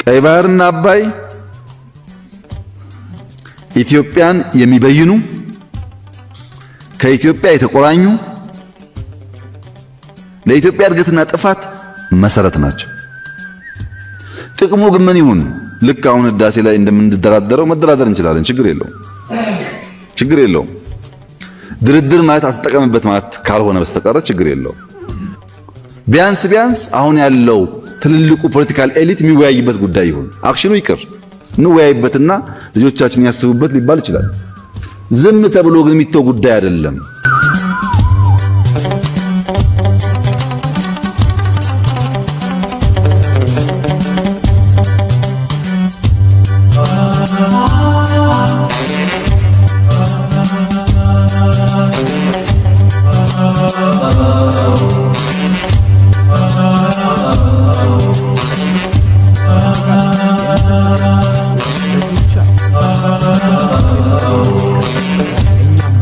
ቀይ ባህርና አባይ ኢትዮጵያን የሚበይኑ፣ ከኢትዮጵያ የተቆራኙ፣ ለኢትዮጵያ እድገትና ጥፋት መሰረት ናቸው። ጥቅሙ ግን ምን ይሁን? ልክ አሁን ህዳሴ ላይ እንደምንደራደረው መደራደር እንችላለን። ችግር የለውም። ችግር የለውም። ድርድር ማለት አትጠቀምበት ማለት ካልሆነ በስተቀር ችግር የለውም። ቢያንስ ቢያንስ አሁን ያለው ትልልቁ political elite የሚወያይበት ጉዳይ ይሁን። Action ኑ ይቅር፣ እንወያይበትና ልጆቻችን ያስቡበት ሊባል ይችላል። ዝም ተብሎ ግን የሚተው ጉዳይ አይደለም። ለዚህ ብቻ። እኛም